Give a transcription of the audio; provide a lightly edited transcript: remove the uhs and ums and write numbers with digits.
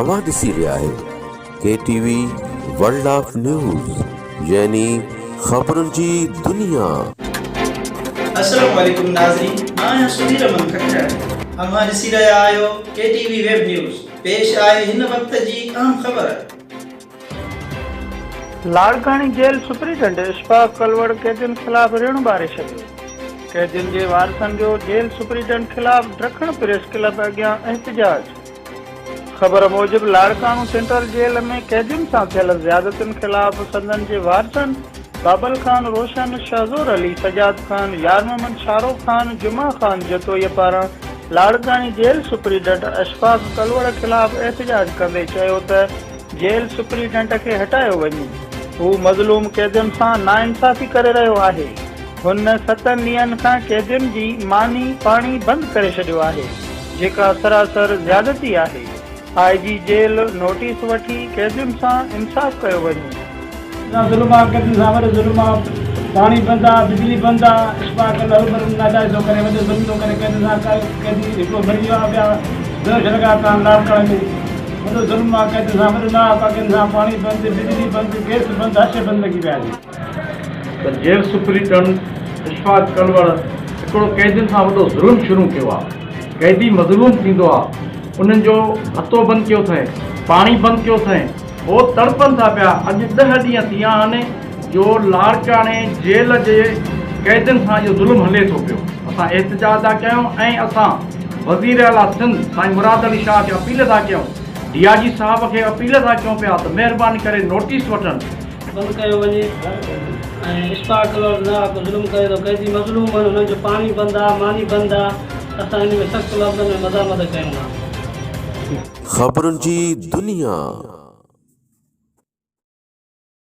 اوهان ڏسي رهيا آهيو K T V world of news يعني خبرن جي دنيا. السلام عليڪم ناظرين مان آهيان سڌير احمد کٽياڻ اوهان ڏسي رهيا آهيو ڪي ٽي وي ويب نيوز پيش آهي هن وقت جي اهم خبر. لاڙڪاڻي جيل سپرنٽنڊنٽ اشفاق ڪلوڙ قيدين خلاف ريڻ ٻاري ڇڏيو، قيدين جي وارثن جو جيل سپرنٽنڊنٽ خلاف ڊکڻ پريس ڪلب اڳيان احتجاج. خبر موجب لاڙڪاڻو سينٽرل جيل ۾ قيدين سان ٿيل زيادتين خلاف سندن جي وارثن بابل خان روشن، شهزور علي، سجاد خان، يار محمد شارو خان، جمعه خان جتوئي پاران لاڙڪاڻي جيل سپرنٽنڊنٽ اشفاق ڪلوڙ خلاف احتجاج ڪندي چيو ته جيل سپرنٽنڊنٽ کي هٽايو وڃي، هو مظلوم قيدين سان ناانصافي ڪري رهيو آهي، هن ستن ڏينهن کان قيدين جي ماني پاڻي بند ڪري ڇڏيو آهي، جيڪا سراسر زيادتي آهي، آء جي جيل نوٽيس وٺي قيدين سان انصاف ڪيو وڃي. سان ظلم آ قيدين سان وڏو ظلم آ پاڻي بند آ بجلي بند آ اشفاق هروڀرو ناجائز ٿو ڪري وڏو ظلم ٿو ڪري قيدين سان قيدي هڪڙو مري ويو آ ٻيا بيهوش لڳا پيا آهن لاڙڪاڻي ۾ وڏو ظلم آ قيدين سان وڏو ناحق آ قيدين سان پاڻي بند بجلي بند گئس بند هر شي بند لڳي پيا آهي. ته جيل سپرنٽنڊنٽ اشفاق ڪلوڙ هڪڙو قيدين سان وڏو ظلم شروع ڪيو آ قيدي مظلوم ٿيندو آ انهن جو ڀتو بند ڪيو اٿئين پاڻي بند ڪيو اٿئين هو تڙپن ٿا پيا، اڄ ڏهه ڏينهن ٿي ويا آهن جو لاڙڪاڻي جيل جي قيدين سان اهو ظلم هلي ٿو پيو، اسان احتجاج ٿا ڪيون ۽ اسان وزير اعليٰ سنڌ سائين مراد علي شاهه کي اپيل ٿا ڪيون، ڊي I جي صاحب کي اپيل ٿا ڪيون پيا ته مهرباني ڪري نوٽيس وٺن. بند ڪيو وڃي ۽ اشفاق ڪلوڙ ناحق ظلم ڪري ٿو قيدي مظلوم آهن انهن جو پاڻي بند آ ماني بند آ اسان ان ۾ سخت لفظن ۾ مزاحمت ڪيون ٿا. خبرن جي دنيا.